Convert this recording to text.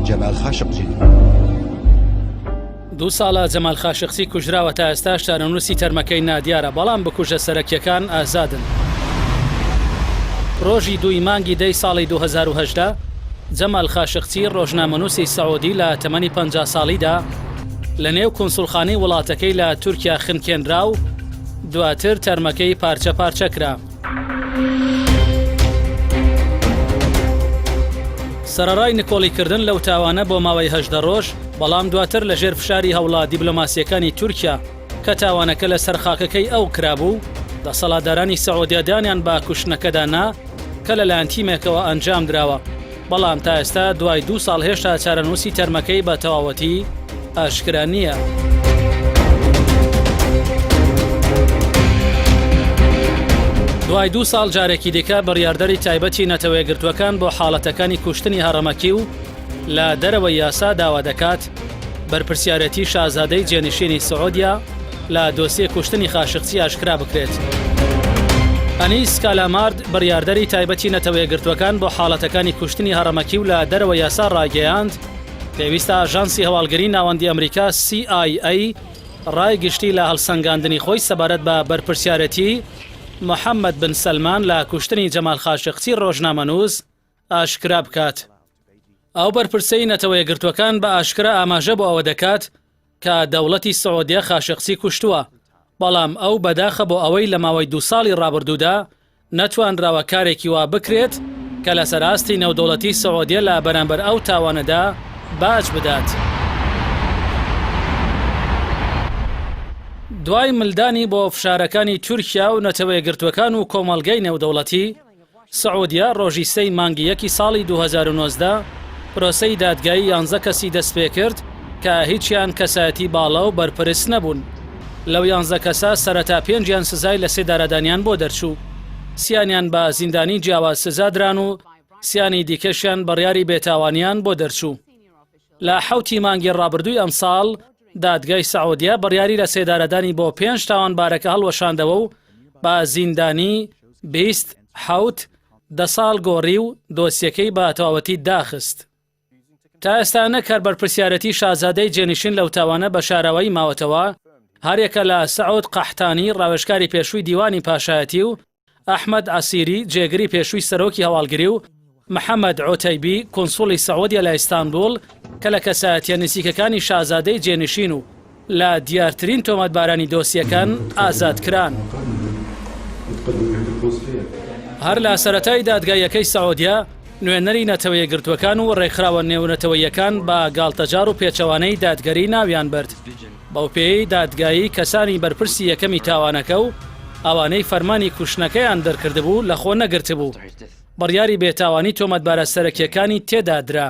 جەمال خاشقجی. دوو ساڵە جەمال خاشقچی کوژراوە تا ئێستاش چارەنووسی تەرمەکەی نادیارە، بەڵام بکوژە سەرەکییەکان ئازادن. ڕۆژی دووی مانگی دەی ساڵی 2018 جەمال خاشقچی ڕۆژنامەنووسی سعودی لە تەمەنی 50 ساڵیدا لە نێو کونسوڵخانەی وڵاتەکەی لە تورکیا خنکێنرا و دواتر تەرمەکەی پارچە پارچە کرا. سەرەڕای نکۆڵیکردن لەو تاوانە بۆ ماوەی 18 ڕۆژ، بەڵام دواتر لەژێر فشاری هەوڵە دیبلۆماسییەکانی تورکیا کە تاوانەکە لەسەر خاکەکەی ئەو کرابوو، دەسەڵاتدارانی سعودیە دانیان بە کوشتنەکەدا نا کە لەلایەن تیمێکەوە ئەنجامدراوە. بەڵام تا ئێستا دوای دوو ساڵ هێشتا چارەنووسی تەرمەکەی بە تەواوەتی ئاشکرا نییە. دوای دوو ساڵ جارێکی دیکە بڕیاردەری تایبەتی نەتەوەیەکگرتووەکان بۆ حاڵەتەکانی کوشتنی هەڕەمەکی و لە دەرەوەی یاسا داوا دەکات بەرپرسیارێتی شازادەی جێنشینی سعودیا لە دۆسیەی کوشتنی خاشقچی ئاشکرا بکرێت. ئەنیس کالامارد بڕیاردەری تایبەتی نەتەوەیەکگرتووەکان بۆ حاڵەتەکانی کوشتنی هەڕەمەکی و لە دەرەوە یاسا ڕایگەیاند، پێویستە ئاژانسی هەواڵگری ناوەندی ئەمریکا CIA ڕای گشتی لە هەڵسەنگاندنی خۆی سەبارەت بە بەرپرسیارێتی محەممەد بن سەلمان لە کوشتنی جەمال خاشقچی ڕۆژنامەنووس ئاشکرا بکات. ئەو بەرپرسەی نەتەوەیەکگرتووەکان بە ئاشکرا ئاماژە بۆ ئەوە دەکات کە دەوڵەتی سعودیە خاشقچی کوشتووە، بەڵام ئەو بەداخە بۆ ئەوەی لە ماوەی دوو ساڵی ڕابردوودا نەتوانراوە کارێکی وا بکرێت کە لەسەر ئاستی نێودەوڵەتی سعودیە لە بەرامبەر ئەو تاوانەدا باج بدات. دوای ملدانی بۆ فشارەکانی تورکیا و نەتەوەیەکگرتووەکان و کۆمەڵگەی نێودەوڵەتی، سعودیە ڕۆژی سێی مانگی یەکی ساڵی 2019 پرۆسەی دادگایی یانزە کەسی دەستپێکرد کە هیچیان کەسایەتی باڵا و بەرپرس نەبوون. لەو یانزە کەسە سەرەتا پێنجیان سزای لەسێدارەدانیان بۆ دەرچوو، سیانیان بە زیندانی جیاواز سزادران و سیانی دیکەشیان بڕیاری بێتاوانیان بۆ دەرچوو. لە حەوتی مانگی ڕابردووی ئەمساڵ دادگای سعودیە بڕیاری لە سێدارەدانی بۆ پێنج تاوانبارەکە هەڵوەشاندەوە و بە زیندانی 20 حەوت دە ساڵ گۆڕی و دۆسیەکەی بە تەواوەتی داخست. تا ئێستا نەک هەر بەرپرسیارێتی شازادەی جێنشین لەو تاوانە بە شاراوەیی ماوەتەوە، هەریەکە لە سعود قەحتانی ڕاوێژکاری پێشووی دیوانی پاشایەتی و ئەحمەد عەسیری جێگری پێشووی سەرۆکی هەواڵگری و محەمەد عوتەیبی کونسوڵی سعودیە لە ئیستانبوڵ کە لە کەسایەتیە نزیکەکانی شازادەی جێنشین و لە دیارترین تۆمەتبارانی دۆسیەکەن ئازاد کران. هەر لە سەرەتای دادگاییەکەی سعودیە، نوێنەری نەتەوەیەکگرتووەکان و ڕێکخراوە نێونەتەوەییەکان بە گاڵتەجاڕ و پێچەوانەی دادگەری ناویان برد. بەوپێیەی دادگایی کەسانی بەرپرسی یەکەمی تاوانەکە و ئەوانەی فەرمانی کوشتنەکەیان دەرکردبوو لەخۆ نەگرتبوو، بڕیاری بێتاوانی تۆمەتبارە سەرەکییەکانی تێدا درا.